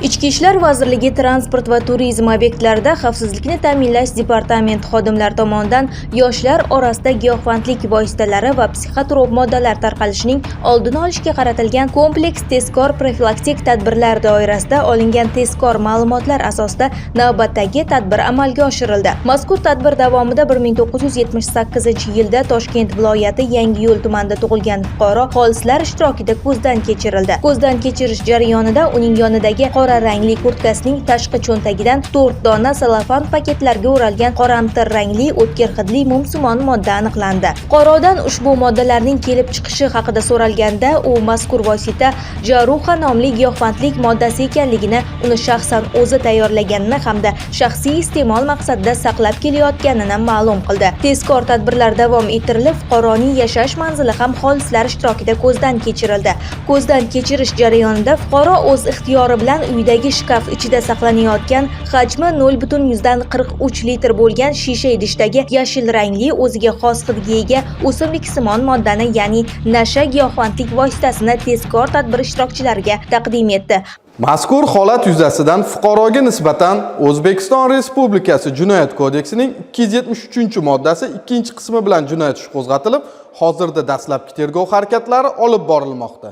Ichki ishlar vazirligi Transport va turizm obyektlarida xavfsizlikni ta'minlash departamenti xodimlari tomonidan yoshlar orasida giyohvandlik vositalari va psixotrop moddalar tarqalishining oldini olishga qaratilgan kompleks tezkor profilaktik tadbirlar doirasida olingan tezkor ma'lumotlar asosida navbatdagi tadbir amalga oshirildi. Mazkur tadbir davomida 1978-yilda Toshkent viloyati Yangiyo'l tumanida tug'ilgan fuqaro xolislar ishtirokida ko'zdan kechirildi. Ko'zdan kechirish jarayonida uning yonidagi qora rangli kurtkasining tashqi cho'ntagidan 4 dona selofan paketlarga o'ralgan qoramtir rangli o'tkir hidli mumsimon modda aniqlandi. Fuqarodan ushbu moddalarning kelib chiqishi haqida so'ralganda, u mazkur vosita jaruxa nomli giyohvandlik moddasi ekanligini, uni shaxsan o'zi tayyorlaganini hamda shaxsiy iste'mol maqsadida saqlab kelayotganini ma'lum qildi. Tezkor tadbirlar davom ettirilib, fuqaroning yashash manzili ham xolislar ishtirokida ko'zdan kechirildi. Ko'zdan kechirish jarayonida fuqaro o'z ixtiyori bilan uydagi shkaf ichida saqlanayotgan hajmi 0,43 litr bo'lgan shisha idishdagi yashil rangli, o'ziga xos hidga ega o'simliksimon moddani, ya'ni nasha giyohvandlik vositasini tezkor tadbir ishtirokchilariga taqdim etdi. Mazkur holat yuzasidan fuqaroga nisbatan O'zbekiston Respublikasi Jinoyat kodeksining 273-moddasi 2-qismi bilan jinoyat ishi qo'zg'atilib, hozirda dastlabki tergov harakatlari olib borilmoqda.